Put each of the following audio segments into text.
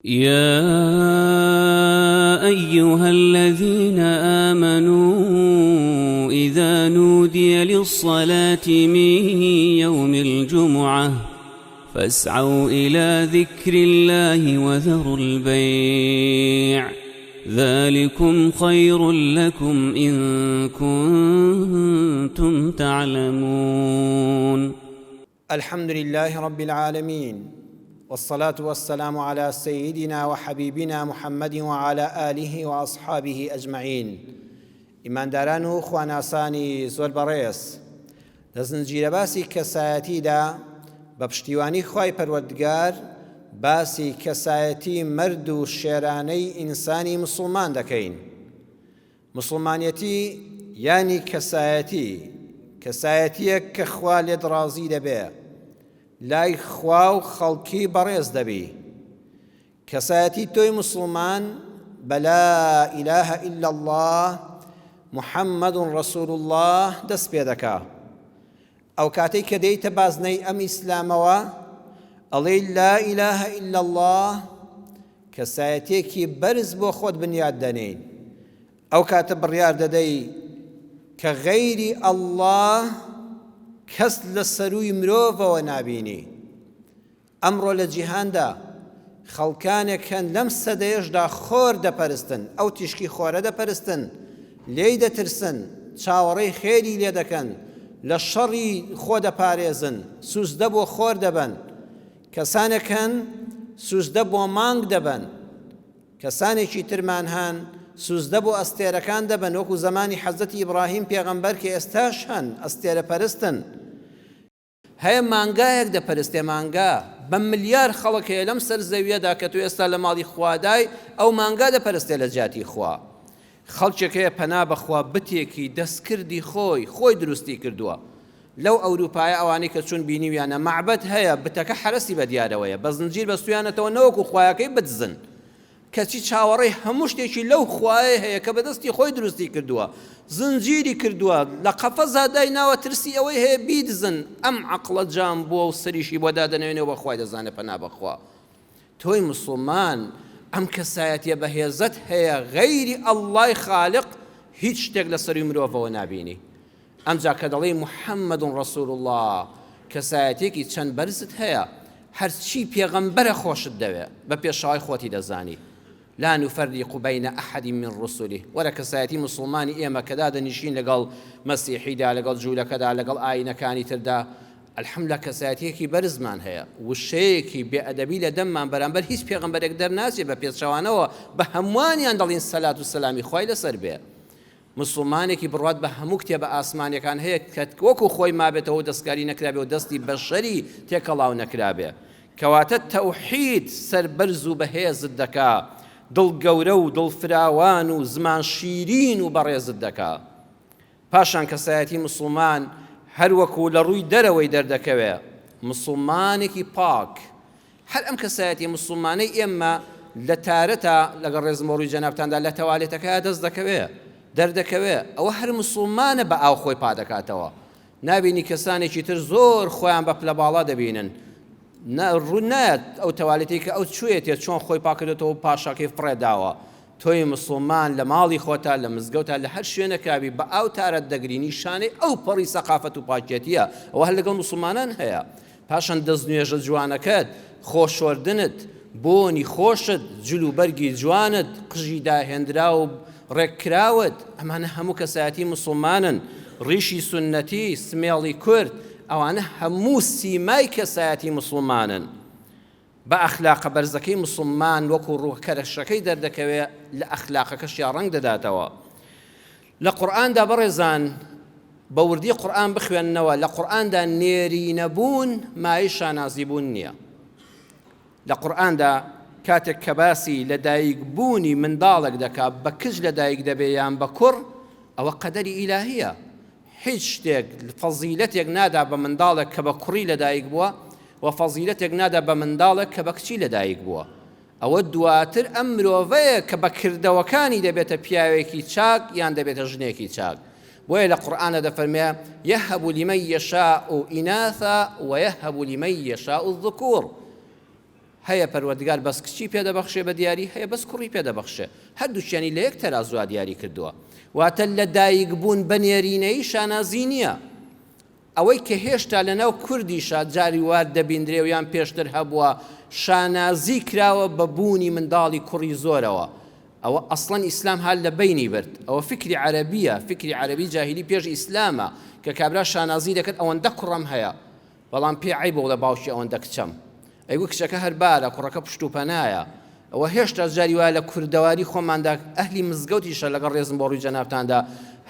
يا أيها الذين آمنوا إذا نودي للصلاة من يوم الجمعة فاسعوا إلى ذكر الله وذروا البيع ذلكم خير لكم إن كنتم تعلمون. الحمد لله رب العالمین والصلاة والسلام علی سیدنا وحبیبنا محمد وعلی آله وأصحابه اجمعین ئیمانداران و خواناسانی زۆر بەڕێز لە زنجیرە باسی کەسایەتیدا بە پشتیوانی خوای پەروەردگار باسی کەسایەتی مەرد و شێرانەی ئینسانی مسوڵمان دەکەین موسڵمانەتی یانی کەسایەتی، کەسایەتیەک کە خوا لێت ڕازی دەبێ، لای خوا و خەڵکی بەڕێز دەبی. کەسایەتی تۆی موسڵمان بە لا الە الا اللە محمد رسول اللە دەست پێدەکا. ئەوکاتەی کە دێیتە بازنەی ئەم ئیسلامەوە ئەڵێی لا الە الا اللە کەسایەتیەکی بەرز بۆ خۆت بنیات دەنێی ئەو کاتە بڕیار دەدەی کە غەیری اللە کەس لە سەرووی مرۆڤەوە نابینی. ئەمڕۆ لە جیهاندا خەڵکانێک هەن لەم سەدەیەشدا خۆر دەپەرستن، ئەو تیشکی خۆرە دەپەرستن، لێی دەترسن، چاوەڕێی خێری لێ دەکەن، لە شەڕی خۆ دەپارێزن، سوزدە بۆ خۆر دەبەن. کەسانێک هەن سوزدە بۆ مانگ دەبەن. کەسانێکی ترمان هەن سوزدە بۆ ئەستێرەکان دەبەن، وەکو زەمانی حەزرەتی ئیبڕاهیم پێغەمبەر کە ئێستاش هەن ئەستێرەپەرستن. هەیە مانگایەک دەپەرستێ مانگا بە ملیار خەڵک هەیە لەم سەر زەویەدا کە تۆ ئێستا لە ماڵی خوادای ئەو مانگا دەپەرستێ لە جیاتی خوا خەڵکێک هەیە پەنا بەخوا بتێکی دەستکردی خۆی خۆی دروستی کردووە لەو ئەوروپایە ئەوانەی کە چوون بینیویانە مەعبەد هەیە بتەکە حەرەسی بە دیارەوەیە بە زنجیر بەستویانەتەوە نەوەکو خوایەکەی بدزن کەچی چاوەڕێی هەموو شتێکی لەو خوایە هەیە کە بەدەستی خۆی دروستی کردووە، زنجیری کردووە، لە قەفەزا دایناوە ترسی ئەوەی هەیە بیدزن، ئەم عەقڵە جام بووە و سەریشی بۆ دادەنەوێنێ و بە خوای دەزانێ پەنا بەخوا تۆی موسڵمان ئەم کەسایەتیە بەهێزەت هەیە غەیری ئەڵڵای خالق هیچ شتێک لە سەروی مرۆڤەوە نابینی ئەمجا کە دەڵێی محمد رسول اللە کەسایەتیەکی چەند بەرزت هەیە هەرچی پێغەمبەرە خۆشت دەوێ بە پێشەوای خۆتی دەزانی لا نفرق بین احد من رسله وەرە کەسایەتی موسڵمانی ئێمە کە دادەنیشین لەگەڵ مەسیحیدا لەگەڵ جوولەکەدا لەگەڵ ئاینەکانی تردا الحمدللە کەسایەتیەکی بەرزمان هەیە وشەیەکی بێ ئەدەبی لە دەممان بەرامبەر هیچ پێغەمبەرێک دەرناچێ بە پێچەوانەوە بە هەمووانیان دەڵین سەلات و سەلامی خوای لەسەر بێ موسڵمانێکی بڕوات بە هەموو کتێبە ئاسمانیەکان هەیە کە وەکو خۆی مابێتەوە و دەستکاری نەکرابێ و دەستی بەشەری تێکەڵاو نەکرابێ. کەواتە تەوحید سەربەرز و بەهێزت دەکا، دڵ گەورە و دڵ فراوان و زمان شیرین و بەڕێزت دەکا. پاشان کەسایەتی موسڵمان هەر وەکو لە ڕووی دەرەوەی دەردەکەوێ، موسڵمانێکی پاک، هەر ئەم کەسایەتیە موسڵمانەی ئێمە لە تارەتا، لەگەڵ ڕێزم بۆ ڕووی جەنابتاندا، لە تەوالێتەکەیا دەست دەکەوێ، دەردەکەوێ، ئەوە هەر موسڵمانە بە ئاو خۆی پادەکاتەوە. نابینی کەسانێکی تر زۆر خۆیان بە پلە باڵا دەبینن. نا ڕوون نایەت ئەو تەوالێتەی کە ئەو چوویەتێ چۆن خۆی پاکردۆتەوە و پاشاکەی فڕێ داوە. تۆی موسڵمان لە ماڵی خۆتا، لە مزگەوتا، لە هەر شوێنەکا بی بە ئاو تارەت دەگری، نیشانەی ئەو پەڕی سەقافەت و پاکێتیە. ئەوە هەر لەگەڵ موسڵمانان هەیە. پاشان دەستنوێژە جوانەکەت، خۆ شۆردنت، بۆنی خۆشت، جل و بەرگی جوانت، قژی داهێنراو و ڕێککراوت، ئەمانە هەموو کەسایەتی موسڵمانن، ڕیشی سوننەتی، سمێڵی کورت، ئەوانە هەموو سیمای کەسایەتی موسڵمانن. بە ئەخلاقە بەرزەکەی موسڵمان وەکو ڕووکەرەشەکەی دەردەکەوێ لە ئەخلاقەکەشیا ڕەنگ دەداتەوە. لە قورئاندا بەڕێزان بە وردی قورئان بخوێننەوە لە قورئاندا نێرینە بوون مایەی شانازی بوون نییە. لە قورئاندا کاتێک کە باسی لە دایک بوونی منداڵێک دەکا بە کچ لە دایک دەبێ یان بە کوڕ ئەوە قەدەری ئیلاهیە هیچ شتێک فەزیلەتێک نادا بە منداڵێک کە بە کوڕی لە دایک بووە و فەزیلەتێک نادا بە منداڵێک کە بە کچی لە دایک بووە ئەوە دواتر ئەم مرۆڤەیە کە بە کردەوەکانی دەبێتە پیاوێکی چاک یان دەبێتە ژنێکی چاک. بۆیە لە قورئاندا دەفەرموێ، یهب لمن یشاء اناثا ویهب لمن یشاء الذکور. هەیە پەروەردگار بەس کچی پێ دەبەخشێ بە دیاری، هەیە بەس کوڕی پێ دەبەخشێ. هەردووکیانی لە یەک تەرازووا دیاری کردووە. واتە لە دایک بوون بە نێرینەیی شانازی نییە. ئەوەی کە هێشتا لە ناو کوردیشا جاری وا دەبیندرێ و یان پێشتر هەبووە شانازی کراوە بە بوونی منداڵی کوڕی زۆرەوە. ئەوە ئەسڵەن ئیسلام هات لە بەینی برد. ئەوە فیکری عەرەبییە، فیکری عەرەبی جاهیلی پێش ئیسلامە کە کابرا شانازی دەکرد ئەوەندە کوڕەم هەیە. بەڵام پێی عەیبە بڵێ باوکی ئەوەندە کچەم. ئەیگوت کچەکە هەر بارە، کوڕەکە پشت و پەنایە. ئەوە هێشتا جاری وایە لە کوردەواری خۆماندا ئەهلی مزگەوتیشە لەگەڵ ڕێزم بۆ ڕووی جەنابتاندا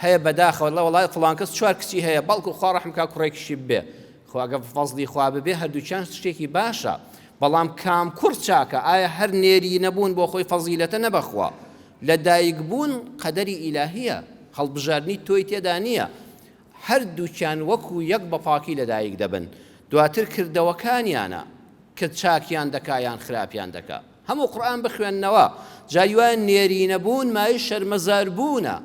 هەیە بەداخەوە دەڵێ وەڵای فڵان کەس چوار کچی هەیە بەڵکو خوا ڕەحم کا کوڕێکیشی ببێ. خۆ ئەگەر فەزڵی خوا ببێ هەردووکیان شتێکی باشە. بەڵام کام کوڕ چاکە؟ ئایا هەر نێرینە بوون بۆ خۆی فەزیلەتە نە بەخوا. لە دایک بوون قەدەری ئیلاهییە. هەڵبژاردنی تۆی تێدا نییە. هەردووکیان وەکو یەک بە پاکی لەدایک دەبن، دواتر کردەوەکانیانە کە چاکیان دەکا یان خراپیان دەکا. هەموو قورئان بخوێننەوە، جاری وایە نێرینە بوون مایەی شەرمەزار بوونە.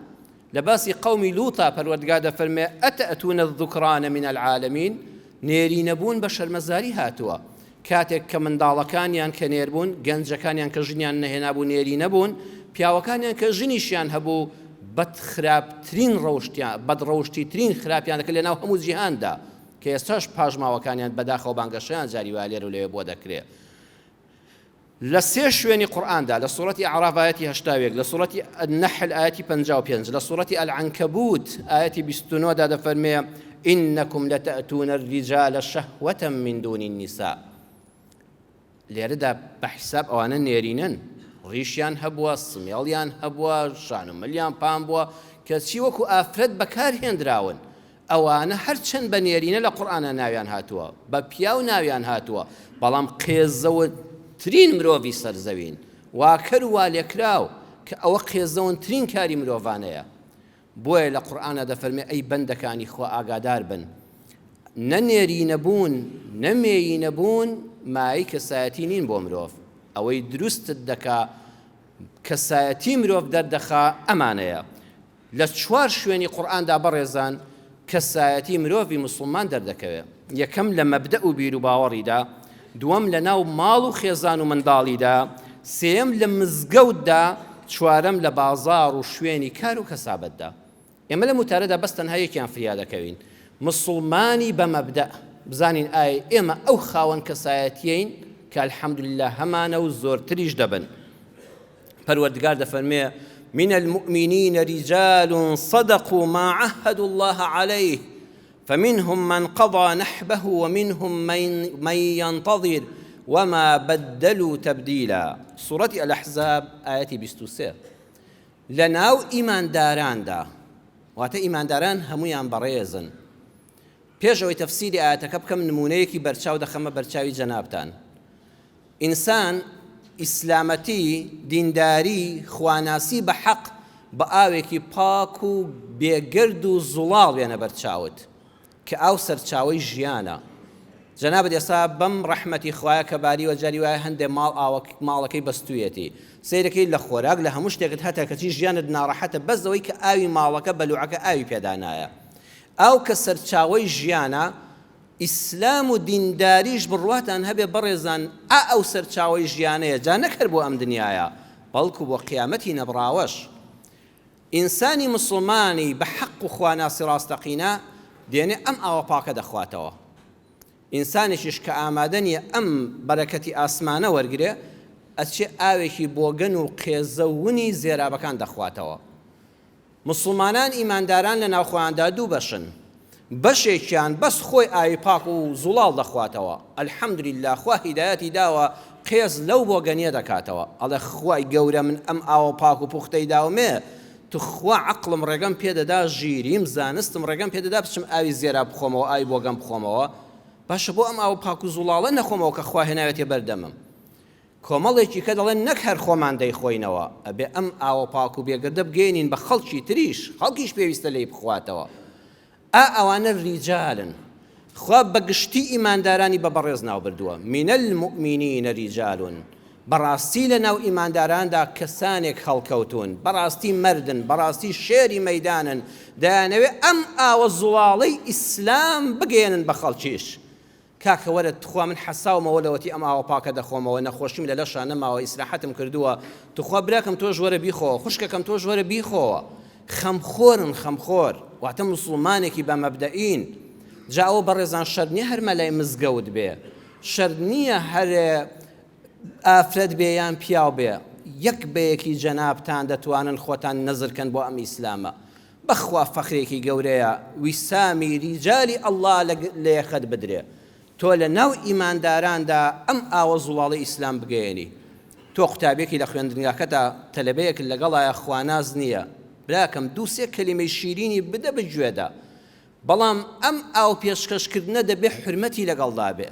لە باسی قەومی لوطا پەروەردگار دەفەرموێ، ئەتەئتون الذکران من العالمین، نێرینە بوون بە شەرمەزاری هاتووە. کاتێک کە منداڵەکانیان کە نێر بوون، گەنجەکانیان کە ژنیان نەهێنابوو نێرینە بوون، پیاوەکانیان کە ژنیشیان هەبوو بەد خراپترین ڕەوشتیان بەد ڕەوشتیترین خراپیان دەکرد لەناو هەموو جیهاندا کە ئێستاش پاشماوەکانیان بەداخەوە بانگەشەیان جاری وایە لێرە و لەوێ بۆ دەکرێ. لە سێ شوێنی قورئاندا لە سوڕەتی ئەعراف ئایەتی 81 لە سوڕەتی النحل ئایەتی 55 لە سوڕەتی العنکبوت ئایەتی 29 دا دەفەرمێ إنكم لتأتون الرجال شهوة من دون النساء لێرەدا بە حیساب ئەوانە نێرینەن ڕیشیان هەبووە سمێڵیان هەبووە شان و ملیان پان بووە کەچی وەکو ئافرەت بەکار هێنراون ئەوانە هەرچەند بە نێرینە لە قورئانا ناویان هاتووە، بە پیاو ناویان هاتووە، بەڵام قێزەونترین مرۆڤی سەر زەوین، واکەر و والێکراو، کە ئەوە قێزەونترین کاری مرۆڤانەیە. بۆیە لە قورئانا دەفەرمێ ئەی بەندەکانی خوا ئاگادار بن، نە نێرینە بوون نە مێیینە بوون مایەی کەسایەتی نین بۆ مرۆڤ، ئەوەی دروستت دەکا کەسایەتی مرۆڤ دەردەخا ئەمانەیە. لە چوار شوێنی قورئاندا بەڕێزان کەسایەتی مرۆڤی موسڵمان دەردەکەوێ، یەکەم لە مەبدەئ و بیروباوەڕیدا، دووەم لە ناو ماڵ و خێزان و منداڵیدا، سێیەم لە مزگەوتدا، چوارەم لە بازاڕ و شوێنی کار و کەسابەتدا. ئێمە لەم وتارەدا بەس تەنها یەکیان فریا دەکەوین، موسڵمانی بە مەبدەئ، بزانین ئایا ئێمە ئەو خاوەن کەسایەتیەین کە الحمدللە هەمانە و زۆرتریش دەبن. پەروەردگار دەفەرموێ، من المؤمنین رجال صدقوا ما عهدوا الله علیه فمنهم من قضى نحبه ومنهم من ينتظر وما بدلوا تبدیلا سورەتی الأحزاب ئایەتی 23 لە ناو ئیمانداراندا واتە ئیمانداران هەمویان بەڕێزن پێش ئەوەی تەفسیری ئاەتەکە بکەم نمونەیەکی بەرچاو دەخەمە بەرچاوی جەنابتان ئینسان ئیسلامەتی، دینداری، خواناسی بە حەق بە ئاوێکی پاک و بێگەرد و زوڵاڵ بێنە بەرچاوت کە ئاو سەرچاوەی ژیانە. جەنابت ئێستا بەم ڕەحمەتی خوایە کە باریوە جاری وایە هەندێ ماڵ ئاوە ماڵەکەی بەستوویەتی سەیرەکەی لە خۆراک لە هەموو شتێکت هەتە کەچی ژیانت ناڕەحەتە بەس ئەوەی کە ئاوی ماڵەکە بەلوعەکە ئاوی پێدانایە ئاو کە سەرچاوەی ژیانە ئیسلام و دینداریش بڕواتان هەبێ بەڕێزان ئا ئەو سەرچاوەی ژیانەیە جا نەک هەر بۆ ئەم دنیایە بەڵکو بۆ قیامەتی نەبڕاوەش ئینسانی موسڵمانی بە حەق و خواناسی ڕاستەقینە دێنێ ئەم ئاوە پاکە دەخواتەوە ئینسانێکیش کە ئامادە نییە ئەم بەرەکەتی ئاسمانە وەرگرێ ئەچێ ئاوێکی بۆگەن و قێزەونی زێرابەکان دەخواتەوە موسڵمانان ئیمانداران لە ناوخۆیاندا دوو بەشن بەشێکیان بەس خۆی ئاوی پاک و زوڵاڵ دەخواتەوە الحمدللە خوا هیدایەتی داوە قێز لەو بۆگەنیە دەکاتەوە ئەڵێ خوای گەورە من ئەم ئاوە پاک و پوختەی داومێ توخوا عەقڵم ڕێگەم پێ دەدا ژیریم زانستم ڕێگەم پێ دەدا بچم ئاوی زێراب بخۆمەوە ئاوی بۆگەن بخۆمەوە باشە بۆ ئەم ئاوە پاک و زوڵاڵە نەخۆمەوە کە خوا هێناوێتیە بەردەمم کۆمەڵێکی کە دەڵێن نەک هەر خۆمان دەیخۆینەوە، ئەبێ ئەم ئاوە پاک و بێگەردە بگەیەنین بە خەڵکی تریش، خەڵکیش پێویستە لێی بخواتەوە. ئا ئەوانە ریجالن. خوا بە گشتی ئیماندارانی بە بەڕێز ناوبردووە، من المومنین رجال، بەڕاستی لە ناو ئیمانداراندا کەسانێک هەڵکەوتوون، بەڕاستی مەردن، بەڕاستی شێری مەیدانن، دەیانەوێ ئەم ئاوە زوڵاڵەی ئیسلام بگەیەنن بە خەڵکیش. کاکە وەرە تخوا من حەساومەوە لەوەتی ئەم ئاوە پاکە دەخۆمەوە نەخۆشیم لە لەشا نەماوە ئیسراحەتم کردووە تخوا براکەم تۆش وەرە بیخۆوە خوشکەکەم تۆش وەرە بیخۆوە خەمخۆرن خەمخۆر واتە موسڵمانێکی بە مەبدەئین جا ئەوە بەڕێزان شەرت نییە هەر مەلای مزگەوت بێ شەرت نییە هەر ئافرەت بێ یان پیاو بێ یەک بە یەکی جەنابتان دەتوانن خۆتان نەزرکەن بۆ ئەم ئیسلامە بەخوا فەخرێکی گەورەیە ویسامی ریجالی اللە لە یەخەت بدرێ تۆ لە ناو ئیمانداراندا ئەم ئاوە زوڵاڵەی ئیسلام بگەیەنی تۆ قوتابیەکی لە خوێندنگاکەتا تەلەبەیەکت لەگەڵایە خواناس نیە براکەم دووسێ کەلیمەی شیرینی بدە بە گوێدا بەڵام ئەم ئاو پێشکەش کردنە دەبێ حورمەتی لەگەڵدا بێ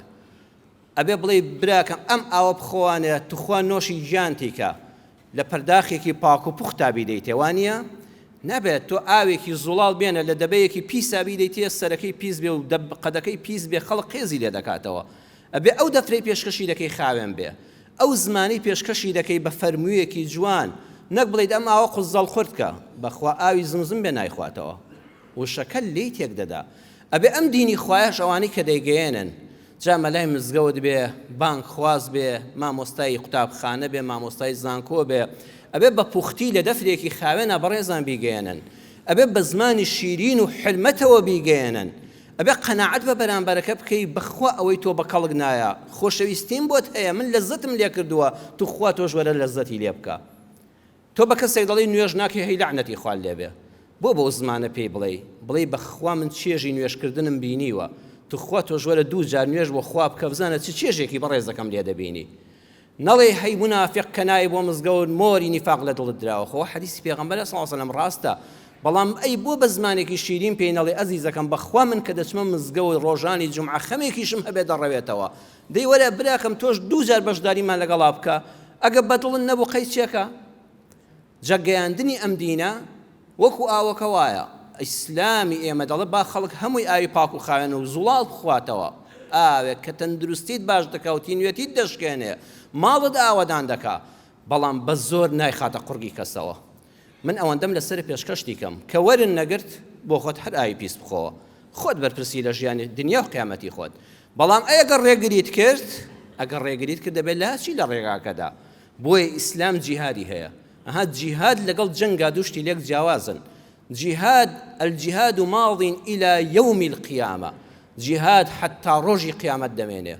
ئەبێ بڵێی براکەم ئەم ئاوە بخۆوانێ توخوا نۆشی گیانتی کە لە پەرداخێکی پاک و پوختا بیدەیتێ وانیە؟ نابێت تۆ ئاوێکی زوڵاڵ بێنە لە دەبەیەکی پیسا بیدەیتێ سەرەکەی پیس بێ و دەب قەدەکەی پیس بێ خەڵک قێزی لێ دەکاتەوە ئەبێ ئەو دەفرەی پێشکەشی دەکەی خاوێن بێ ئەو زمانەی پێشکەشی دەکەی بە فەرموویەکی جوان نەک بڵێیت ئەم ئاوە قوزەڵ خورد کە بەخوا ئاوی زمزم بێ نایخواتەوە وشەکە لێی تێک دەدا ئەبێ ئەم دینی خوایەش ئەوانەی کە دەیگەیەنن جا مەلای مزگەوت بێ، بانگخواز بێ، مامۆستای قوتابخانە بێ، مامۆستای زانکۆ بێ، ئەبێ بە پوختی لە دەفرێکی خاوێنا بەڕێزان بیگەیەنن. ئەبێ بە زمانی شیرین و حورمەتەوە بیگەیەنن. ئەبێ قەناعەت بە بەرامبەرەکە بکەی بەخوا ئەوەی تۆ بە کەڵک نایە، خۆشەویستیم بۆت هەیە، من لەززەتم لێ کردووە، توخوا تۆش وەرە لەززەتی لێ بکە. تۆ بە کەسێک دەڵێی نوێژ ناکەی هەی لەعنەتی خوات لێبێ بۆ بەو زمانە پێی بڵێی بڵێی بەخوا من چێژی نوێژکردنم بینیوە توخوا تۆش وەرە دوو جار نوێژ بۆ خوا بکە بزانە چ چێژێکی بەڕێزەکەم لێ دەبینی نەڵێی هەی منافق کە نایە بۆ مزگەوت مۆری نیفاق لە دڵت دراوە خۆ حەدیسی پێغەمبەر صلی الله علیه و سلم ڕاستە بەڵام ئەی بۆ بە زمانێکی شیرین پێی نەڵێ ئەزیزەکەم بەخوا من کە دەچمە مزگەوت ڕۆژانی جومعە خەمێکیشم هەبێ دەڕەوێتەوە دەی وەرە براکەم تۆش دووجار بەشداریمان لەگەڵا بکە ئەگە بەدڵت نەبوو قەی چێکە جا گەیاندنی ئەم دینە وەکو ئاوەکە وایە ئیسلامی ئێمە دەڵێ با خەڵک هەمووی ئاوی پاک و خاوێن و زوڵاڵ بخواتەوە ئاوێک کە تەندروستیت باش دەکا و تینوێتیت دەشکێنێ ماڵت ئاوەدان دەکا بەڵام بە زۆر نایخاتە قوڕگی کەسەوە من ئەوەندەم لەسەر پێشکەشتی کەم کە وەرن نەگرت بۆ خۆت هەر ئاوی پیس بخۆوە خۆت بەرپرسی لە ژیانی دنیا و قیامەتی خۆت بەڵام ئەی ئەگەر ڕێگریت کرد ئەگەر ڕێگریت کرد دەبێت لاچی لە ڕێگاکەدا بۆیە ئیسلام جیهادی هەیە ئەها جیهاد لەگەڵ جەنگا دوشتی لێک جیاوازن جیهاد الجهاد ماض إلى يوم القيامة جیهاد حتا ڕۆژی قیامەت دەمێنێ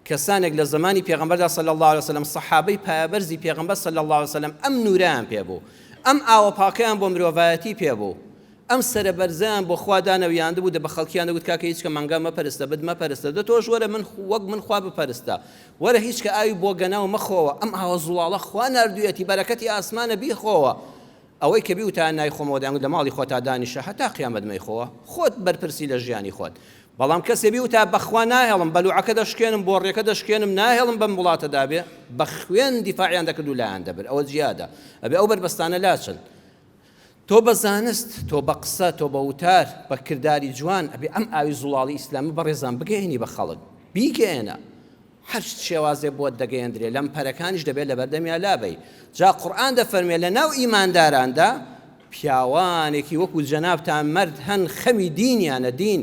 کەسانێک لە زەمانی پێغەمبەردا صلی اللە علیە وسلم سەحابەی پایەبەرزی پێغەمبەر صلی اللە علیە وسلم ئەم نورەیان پێ بوو ئەم ئاوە پاکەیان بۆ مرۆڤایەتی پێ بوو ئەم سەرە بەرزەیان بۆ خوا دانەویاندبوو دە بە خەڵکیان دەگوت کاکە هیچ کە مانگا مەپەرستە بت مەپەرستە دە تۆش وەرە من وەک من خوا بپەرستە وەرە هیچ کە ئاوی بۆ گەناو مەخۆوە ئەم ئاوە زوڵاڵە خوا ناردوویەتی بەرەکەتی ئاسمانە بیخۆوە ئەوەی کە بیوتایە نایخۆمەوە دەیانگوت لە ماڵی خۆتا دانیشە هەتا قیامەت مەیخۆوە خۆت بەرپرسی لە ژیانی خۆت بەڵام کەسێ بیوتایە بەخوا ناهێڵم بەلوعەکە دەشکێنم بۆڕیەکە دەشکێنم ناهێڵم بەم وڵاتەدا بێ بە خوێن دیفاعیان دەکرد و لایان دەبرد ئەوە جیادە ئەبێ ئەو بەربەستانە لاچن تۆ بە زانست تۆ بە قسە تۆ بە وتار بە کرداری جوان ئەبێ ئەم ئاوی زوڵاڵی ئیسلامە بەڕێزان بگەیەنی بە خەڵک بیگەیەنە هەر شێوازێ بۆت دەگەیەندرێ لەمپەرەکانیش دەبێت لەبەردەمیا لابەی جا قورئان دەفەرمێ لەناو ئیمانداراندا پیاوانێکی وەکو جەنابتان مەرد هەن خەمی دینیانە دین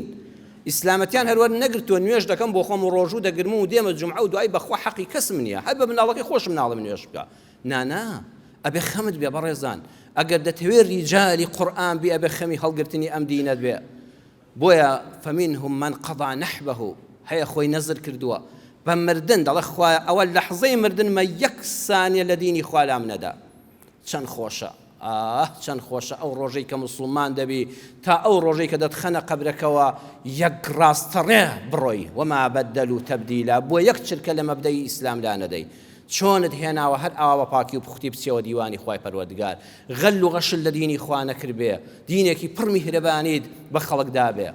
ئیسلامەتیان هەروەر نەگرتووە نوێژ دەکەم بۆ خۆم و ڕۆژوو دەگرم و دێمە جومعە و دوای بەخوا حەقی کەسم نییە هەر بە مناڵەکەی خۆشم ناڵێم نوێژ بکە نانا ئەبێ خەمت بێ بەڕێزان ئەگەر دەتەوێ ڕیجالی قورئان بی ئەبێ خەمی هەڵگرتنی ئەم دینەت بێ بۆیە فمنهم من قضی نحبه هەیە خۆی نەزر کردووە بە مردن دەڵێ خوایە ئەوە لەحزەی مردنمە یەک سانیە لە دینی خوا لام نەدا چەند خۆشە ئاه چەند خۆشە ئەو ڕۆژەی کە مسلمان دەبی تا ئەو ڕۆژەی کە دەتخەنە قەبرەکەوە یەک ڕاستەڕێ بڕۆی وما بدلوا تبدیلا بۆ یەک چرکە لە مەبدەئی ئیسلام لا نەدەی چۆنت هێناوە هەر ئاوا بە پاکی و پوختی بچیەوە دیوانی خوای پەروەردگار غەل و غەشت لە دینی خوا نەکردبێ دینێکی پڕ میهرەبانیت بە خەڵک دابێ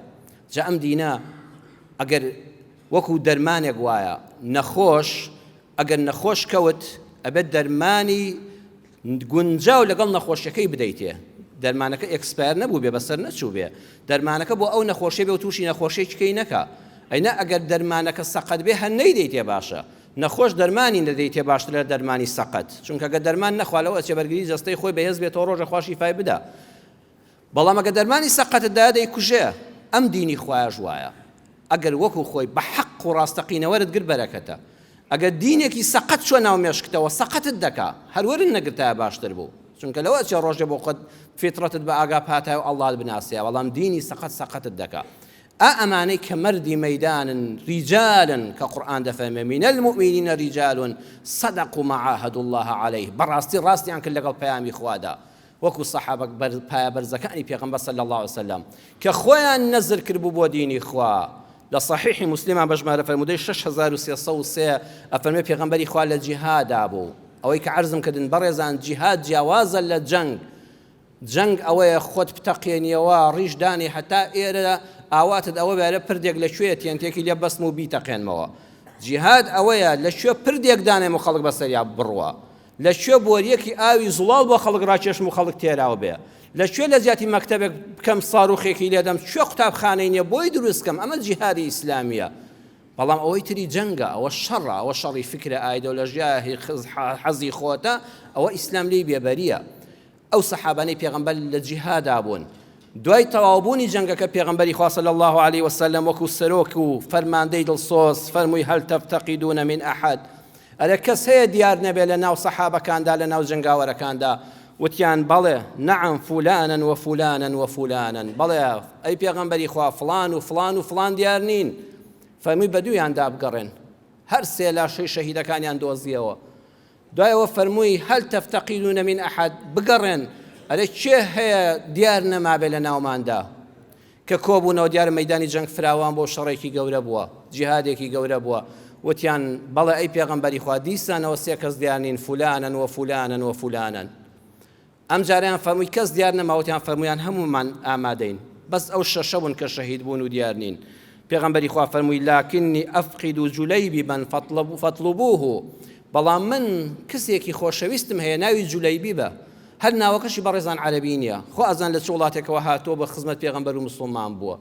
جا ئەم دینە ئەگەر وەکو دەرمانێک وایە نەخۆش ئەگەر نەخۆش کەوت ئەبێت دەرمانی گونجاو لەگەڵ نەخۆشیەکەی بدەیتێ دەرمانەکە expire نەبوو بێ بەسەر نەچوو بێ دەرمانەکە بۆ ئەو نەخۆشیە بێ و تووشی نەخۆشیەکەی نەکا ئەینا ئەگەر دەرمانەکە سەقەت بێ هەر نەیدەیتێ باشە نەخۆش دەرمانی نەدەیتێ باشترە لە دەرمانی سەقەت چونکە گەر دەرمان نەخوا لەوە ئەچێ بەرگری جەستەی خۆی بەهێز بێتەوە ڕۆژێ خوا شیفای بدا بەڵام ئەگەر دەرمانی سەقەتت دایە دەیکوژێ ئەم دینی خوایەش وایە. ئەگەر وەکو خۆی بە حەق و ڕاستەقینە وەرت گرت بەرەکەتە ئەگەر دینێکی سەقەت چوە ناو مێشکتەوە سەقەتت دەکا هەر وەرن نەگرتایە باشتر بوو چونکە لەوە ئەچێ ڕۆژێ بۆ خۆت فیتڕەتت بە ئاگا بهاتایە و ئەڵڵات بناسیە بەڵام دینی سەقەت سەقەتت دەکا ئا ئەمانەی کە مەردی مەیدانن ریجالن کە قورئان دەفەرمێ من المؤمنین رجال صدقوا ما عاهدوا الله علیه بەڕاستی ڕاستیان کرد لەگەڵ پەیامی خوادا وەکو سەحابە پایە بەرزەکانی پێغەمبەر صلی اللە علیە وسلم کە خۆیان نەزر کردبوو بۆ دینی خوا لە صحیحی مسلمان بە ژمارە فەرموودەی 6303 ئەفەرمێ پێغەمبەری خوا لە جیهادا بوو ئەوەی کە عەرزم کردن بەڕێزان جیهاد جیاوازە لە جەنگ جەنگ ئەوەیە خۆت بتەقێنیەوە ڕیش دانی هەتا ئێرە ئاواتت ئەوە بێرە پردێک لە کوێ تێنتێکی لێ بەستم و بیتەقێنمەوە جیهاد ئەوەیە لە کوێ پردێک دانێم و خەڵک بەسەریا بڕوا لە کوێ بۆریەکی ئاوی زوڵاڵ بۆ خەڵک ڕاکێشم و خەڵک تێراو بێ؟ لە کوێ لە جیاتی مەکتەبێک بکەم ساروخێکی لێدەم؟ کوێ قوتابخانەی نیە بۆی دروست کەم؟ ئەمە جیهادی ئیسلامیە. بەڵام ئەوەی تری جەنگە، ئەوە شەڕە، ئەوە شەڕی فکرە، ئایدۆلۆژیایە، هی حەزی خۆتە، ئەوە ئیسلام لێی بێبەریە. ئەو سەحابانەی پێغەمبەر لە جیهادا بوون دوای تەواوبوونی جەنگەکە پێغەمبەری خوا صلی الله علیه وسلم وەکو سەرۆک و فەرماندەی دڵسۆز فەرمووی هل تفتقدون من احد ئەرێ کەس هەیە دیار نەبێ لە ناو سەحابەکاندا لە ناو جەنگاوەرەکاندا وتیان بەڵێ نعم فلانا وفلانا وفلانا بەڵێ ئەی پێغەمبەری خوا فڵان و فڵان و فڵان دیار نین فەرمووی بەدوویاندا بگەڕێن هەر سێ لاشەی شەهیدەکانیان دۆزیەوە دوای ئەوە فەرمووی، هل تفتقدون من احد، بگەڕێن ئەرێ کێ هەیە دیار نەمابێ لە ناوماندا؟ کە کۆبوونەوە دیارە مەیدانی جەنگ فراوان بووە و شەڕێکی گەورە بووە، جیهادێکی گەورە بووە، وتیان، بەڵێ ئەی پێغەمبەری خوا، دیسانەوە سێ کەس دیار نین، فلانن و فلانن و فلانن. ئەمجارەیان فەرمووی کەس دیار نەما وتیان فەرموویان هەموومان ئامادەین بەس ئەو شەشە بوون کە شەهید بوون و دیار نین پێغەمبەری خوا فەرمووی لاکنی ئەفقید جولەیبیبا فاطلبوه بەڵام من کەسێکی خۆشەویستم هەیە ناوی جولەیبیبە هەر ناوەکەشی بەڕێزان عەرەبی نییە خۆ ئەزان لە چ وڵاتێکەوە هاتووە بە خزمەت پێغەمبەر و مسوڵمان بووە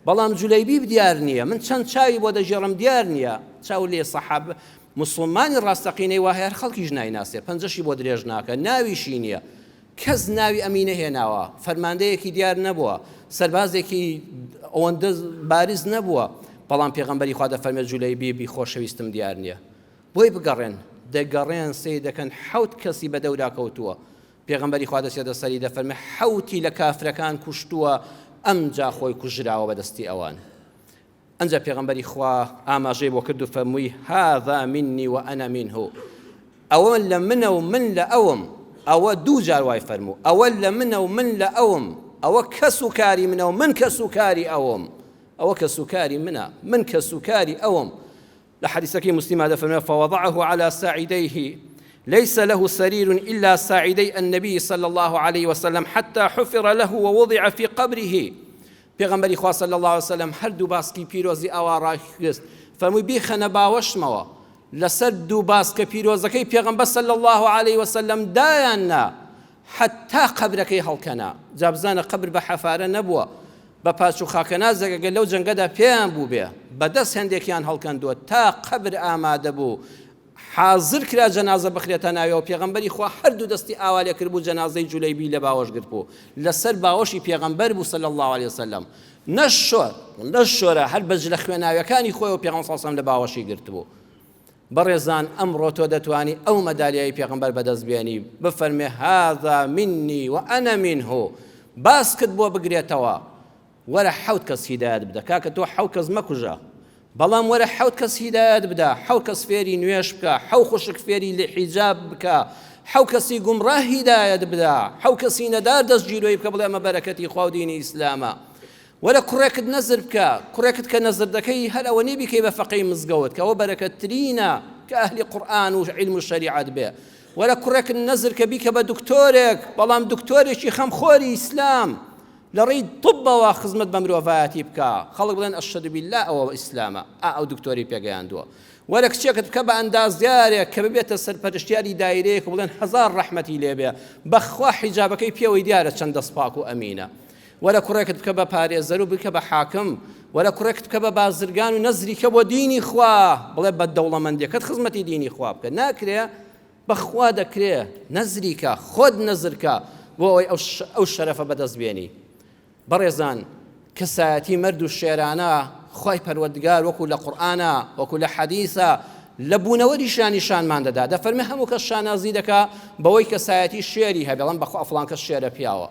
بەڵام جولەیبیب دیار نییە من چەند چاوی بۆ دەگێڕم دیار نییە چاو لێ سەحاب موسڵمانی ڕاستەقینەی وا هەر خەڵکیش نایناسێ پەنجەشی بۆ درێژ ناکە ناویشی نییە کەس ناوی ئەمی نەهێناوە فەرماندەیەکی دیار نەبووە سەربازێکی ئەوەندە بارز نەبووە بەڵام پێغەمبەری خوا دەفەرمێ جولەیبیبی خۆشەویستم دیار نییە بۆی بگەڕێن دەگەڕێن سەیر دەکەن حەوت کەسی بەدەورا کەوتووە پێغەمبەری خوا دەچێتە سەری دەفەرمێ حەوتی لە کافرەکان کوشتووە ئەمجا خۆی کوژراوە بەدەستی ئەوان ئەنجا پێغەمبەری خوا ئاماژەی بۆ کرد و فەرمووی هذا منی وأنا منه ئەوە لە منە و من لە ئەوم ئەوە دوو جار وای فەرموو ئەوە لە منە و من لە ئەوم ئەوە کەس و کاری منە و من کەس و کاری ئەوم ئەوە کەس و کاری منە من کەس و کاری ئەوم لە حەدیسەکەی موسلیما دەفەرموێ فوضعه على ساعديه ليس له سرير إلا ساعدي النبي صلى الله عليه وسلم حتى حفر له ووضع في قبره پێغەمبەری خوا صلی الله علیه وسلم هەردوو باسکی پیرۆزی ئەوا ڕاخست فەرمووی بیخەنە باوەشمەوە لەسەر دوو باسکە پیرۆزەکەی پێغەمبەر صلی الله علیه وسلم دایان نا حەتتا قەبرەکەی هەڵکەنا، جا بزانە قەبر بە حەفارە نەبووە، بە پاچ و خاکەنازێک ئەگەر لەو جەنگەدا پێیان بووبێ، بە دەست هێندێکیان هەڵکەندووە، تا قەبر ئامادە بوو، حازر کرا جەنازە بخرێتە ناویەوە، پێغەمبەری خوا هەردوو دەستی ئاوا لێ کردبوو، جەنازەی جولەیبی لە باوەش گرتبوو، لەسەر باوەشی پێغەمبەر بوو صلی اللە علیە وسلم، نەشۆر، نەشۆرا، هەر بە جلە خوێناویەکانی خۆیەوە پێغەمبەر صلی اللە علیە وسلم لە باوەشی گرتبوو. بەڕێزان ئەمڕۆ تۆ دەتوانی ئەو مەدالیای پێغەمبەر بەدەست بێنی بفەرمێ هذا منی وأنا منه باسکت بۆ بگرێتەوە وەرە حەوت کەس هیدایەت بدە کاکە تۆ حەوت کەس مەکوژە بەڵام وەرە حەوت کەس هیدایەت بدە حەوت کەس فێری نوێژ بکە حەو خوشک فێری لە حیجاب بکە حەو کەسی گومڕاه هیدایەت بدە حەو کەسی نەدار دەستگیرۆی بکە بڵێ ئەمە بەرەکەتی خوا و دینی ئیسلامە وەرە کوڕێکت نەزر بکە، کوڕێکت کە نەزر دەکەی هەر ئەوە نیە بیکەی بە فەقێی مزگەوت کە ئەوە بەرەکەتترینە کە ئەهلی قورئان و عیلم و شەریعەت بێ، وەرە کوڕێکت نەزر کە بیکە بە دکتۆرێک بەڵام دکتۆرێکی خەمخۆری ئیسلام لە ڕێی طبەوە خزمەت بە مرۆڤایەتی بکە خەڵک بڵێن ئەشهەدو بیللا ئەوە ئیسلامە ئا ئەو دکتۆری پێگەیاندووە وەرە کچێکت بکە بە ئەندازیارێک کە ببێتە سەرپەرشتیاری دایرەیەک و بڵێن هەزار ڕەحمەتی لێبێ بەخوا حیجابەکەی پێوەی دیارە چەند دەستپاک و ئەمینە وەرە کوڕێکت بکە بە پارێزەر و بکە بە حاکم، وەرە کوڕێکت بکە بە بازرگان و نەزری کە بۆ دینی خوا، بڵێ بە دەوڵەمەندیەکەت خزمەتی دینی خوا بکە، ناکرێ؟ بەخوا دەکرێ، نەزری کە، خۆت نەزر کە بۆ ئەوەی ئەو شەرەفە بەدەست بێنی. بەڕێزان کەسایەتی مەرد و شێرانە خوای پەروەردگار وەکو لە قورئانا وەکو لە حەدیسا لە بوونەوەریشا نیشانمان دەدا دەفەرمێ هەموو کەس شانازی دەکا بەوەی کەسایەتی شێری هەبێ ئەڵێن بەخوا فڵان کەس شێرە پیاوە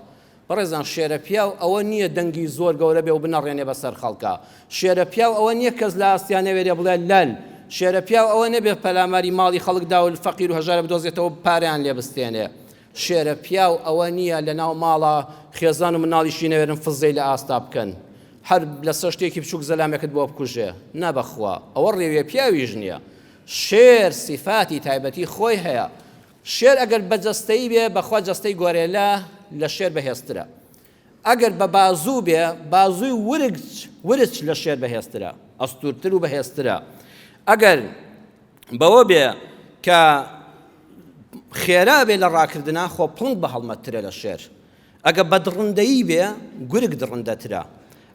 بەڕێزان شێرە پیاو ئەوە نییە دەنگی زۆر گەورە بێ و بنەڕێنێ بەسەر خەڵکا شێرە پیاو ئەوە نییە کەس لە ئاستیا نەوێرێ بڵێ لەل شێرە پیاو ئەوە نەبێ پەلاماری ماڵی خەڵک دا و فەقیر و هەژارە بدۆزێتەوە پارەیان لێ بستێنێ شێرە پیاو ئەوە نییە لەناو ماڵا خێزان و مناڵیشی نەوێرن فزەی لە ئاستا بکەن هەر لەسەر شتێکی بچووک زەلامێکت بۆ بکوژێ نا بەخوا ئەوە ڕێویە پیاویش نییە شێر سیفاتی تایبەتی خۆی هەیە شێر ئەگەر بە جەستەیی بێ بەخوا جەستەی گۆرێلا لە شێر بەهێزترە ئەگەر بە بازوو بێ بازووی ورگ ورچ لە شێر بەهێزترە ئەستورتر و بەهێزترە ئەگەر بەوە بێ کە خێرا بێ لە ڕاکردنا خۆ پڵنگ بە هەڵمەتترە لە شێر ئەگە بە دڕندەیی بێ گورگ دڕندەترە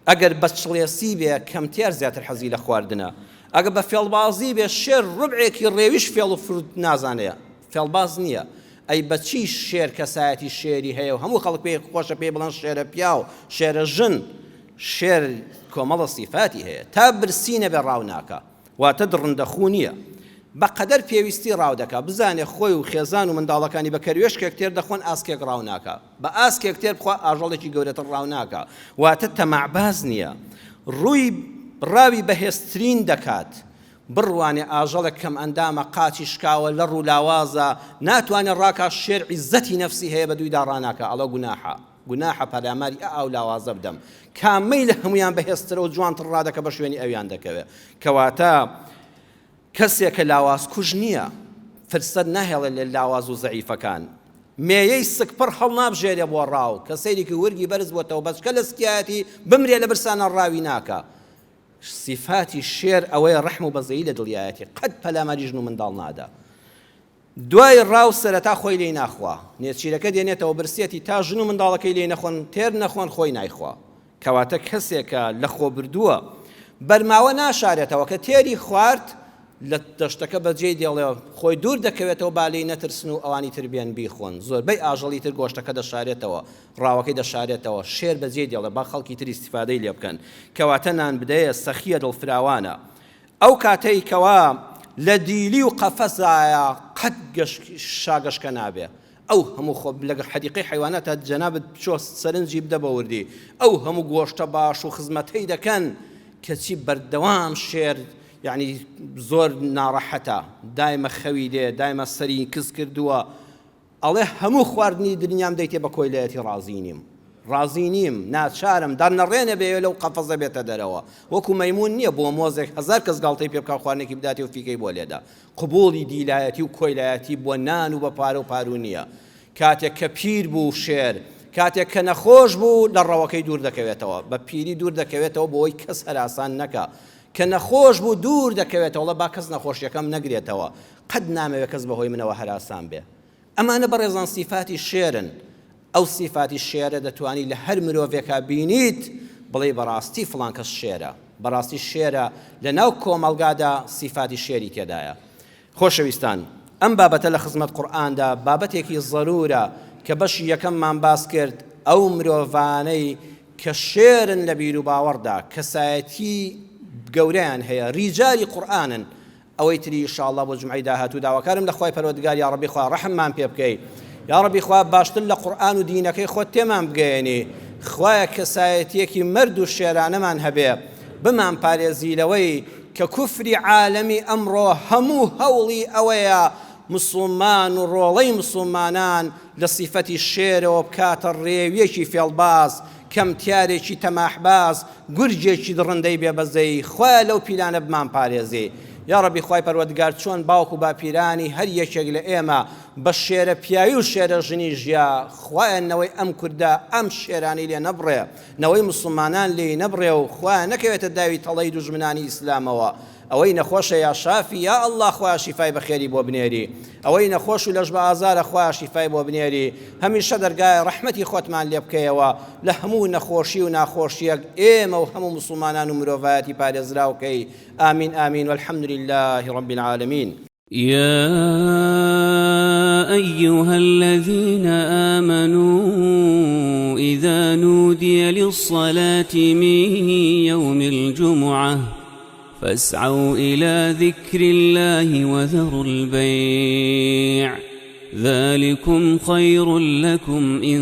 ئەگەر بە چڵێسی بێ کەمتیار زیاتر حەزی لە خواردنە ئەگە بە فێڵبازی بێ شێر ڕبعێکی ڕێویش فێڵ و فروت نازانێ فێڵباز نییە ئەی بەچی شێر کەسایەتی شێری هەیە و هەموو خەڵک پێی خۆشە پێی بڵێن شێرە پیاو شێرە ژن شێر کۆمەڵە سیفاتی هەیە تا برسی نەبێ ڕاو ناکا واتە دڕندە خوو نییە. بە قەدەر پێویستی ڕاو دەکا. بزانێ خۆی و خێزان و منداڵەکانی بە کەروێشکێک تێر دەخۆن ئاسکێک ڕاو ناکا. بە ئاسکێک تێر بخوا ئاژەڵێکی گەورەتر ڕاو ناکا. واتە تەماعباز نییە. ڕووی ڕاوی بەهێزترین دەکات. بڕوانێ ئاژەڵێک کەمئەندامە، قاچی شکاوە، لەڕ و لاوازە، ناتوانێ ڕاکا، شێر عیززەتی نەفسی هەیە بە دوویدا ڕاناکا، ئەڵێ گوناحە. گوناحە پەلاماری ئە ئاو لاوازە بدەم کامەی لە هەمویان بەهێزترە و جوانتر ڕادەکە بە شوێنی ئەویان دەکەوێت کەواتە کەسێکە لاواز کوژ نییە فرسەت ناهێڵێت لە لاواز و زەعیفەکان مێیەی سکپڕ هەڵنابژێرێ بۆ ڕاو کە سەیرێکی ورگی بەرز بۆتەوە بەچکە لە سکیایەتی بمرێ لە برسانە ڕاوی ناکە سیفاتی شێر ئەوەیە ڕەحم و بەزەیی لە دڵیایەتی قەت پەلاماری ژن و منداڵ نادا دوای ڕاو سەرەتا خۆی لێی ناخوا، نێچیرەکە دێنێتەوە برسیەتی تا ژن و منداڵەکەی لێی نەخۆن تێر نەخۆن خۆی نایخوا. کەواتە کەسێکە لەخۆبردووە. بەرماوە ناشارێتەوە کە تێری خوارد لە دەشتەکە بەجێی دێڵێ خۆی دوور دەکەوێتەوە با لێی نەترسن و ئەوانی تر بێن بیخۆن. زۆربەی ئاژەڵی تر گۆشتەکە دەشارێتەوە، ڕاوەکەی دەشارێتەوە، شێر بەجێی دێڵێ با خەڵکی تر ئیستیفادەی لێ بکەن. کەواتە نان بدەیە سەخییە دڵفراوانە. ئەو کاتەی کەوا لە دیلی و قەفەزایە قەت شاگەشکە نابێ ئەو هەموو خۆ لە حەدیقەی حەیواناتە جەنابت بچۆ سەرنجی بدە بە وردی ئەو هەموو گۆشتە باش و خزمەتەی دەکەن کەچی بەردەوام شێر یعنی زۆر ناڕەحەتە دایمە خەوی دێ دایمە سەری کز کردووە ئەڵێ هەموو خواردنی دنیام دەیتێ بە کۆیلایەتی ڕازی نیم ڕازی نیم ناچارم دەرنەڕێنێ بەیەوێ لەو قەفەزە بێتە دەرەوە وەکو مەیمون نییە بۆ مۆزێک هەزار کەس گاڵتەی پێ بکا خواردنێکی بداتێ و فیکەی بۆ لێدا قبوڵی دیلایەتی و کۆیلایەتی بۆ نان و بە پارە و پاروو نییە کاتێک کە پیر بوو شێر کاتێک کە نەخۆش بوو لە ڕەوەکەی دوور دەکەوێتەوە بە پیری دوور دەکەوێتەوە بۆی کەس هەراسان نەکا کە نەخۆش بوو دوور دەکەوێتەوە با کەس نەخۆشیەکەم نەگرێتەوە قەت نامەوێ کەس بەهۆی منەوە هەراسان بێ. ئەمانە بەڕێزان سیفاتی شێرن، ئەو سیفاتی شێرە دەتوانی لە هەر مرۆڤێکا بینیت بڵێی بەڕاستی فڵان کەس شێرە، بەڕاستی شێرە لە ناو کۆمەڵگادا سیفاتی شێری تێدایە. خۆشەویستان ئەم بابەتە لە خزمەت قورئاندا بابەتێکی زەرورە کە بەشی یەکەممان باس کرد ئەو مرۆڤانەی کە شێرن لە بیروباوەڕدا کەسایەتی گەورەیان هەیە ریجالی قورئانن ئەوەی تری ان شاء اللە بۆ جومعەی داهاتوو داواکارم لە خوای پەروەردگار یاڕەبی خوا ڕەحممان پێ بکەی یاڕەبی خوا باشتر لە قورئان و دینەکەی خۆت تێمان بگەیەنی خوایە کەسایەتیەکی مەرد و شێرانەمان هەبێ بمان پارێزی لەوەی کە کوفری عالەمی ئەمڕۆ هەموو هەوڵی ئەوەیە مسوڵمان و ڕۆڵەی مسوڵمانان لە سیفەتی شێرەوە بکاتە ڕێویەکی فێڵباز کەمتیارێکی تەماحباز گورگێکی دڕندەی بێ بەزەیی خوایە لەو پیلانە بمانپارێزی یاڕەبی خوای پەروەردگار چۆن باوک و باپیرانی هەر یەکێک لە ئێمە بە شێرە پیاوی و شێرە ژنی ژیا خوایە نەوەی ئەم کوردە ئەم شێرانەی لێ نەبڕێ نەوەی موسڵمانان لێی نەبڕێ و خوایە نەکەوێتە داوی تەڵەی دوژمنانی ئیسلامەوە ئەوەی نەخۆشە یا شافی یا اللە خوایە شیفای بەخێری بۆ بنێری ئەوەی نەخۆش و لەش بە ئازارە خوایە شیفای بۆ بنێری هەمیشە دەرگای ڕەحمەتی خۆتمان لێ بکەیەوە لە هەموو نەخۆشی و ناخۆشیەک ئێمە و هەموو موسڵمانان و مرۆڤایەتی پارێزراو کەی آمین آمین والحمد لله رب العالمین. يا. أيها الذين آمنوا إذا نودي للصلاة من يوم الجمعة فاسعوا إلى ذكر الله وذروا البيع ذلكم خير لكم إن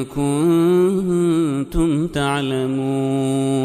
كنتم تعلمون.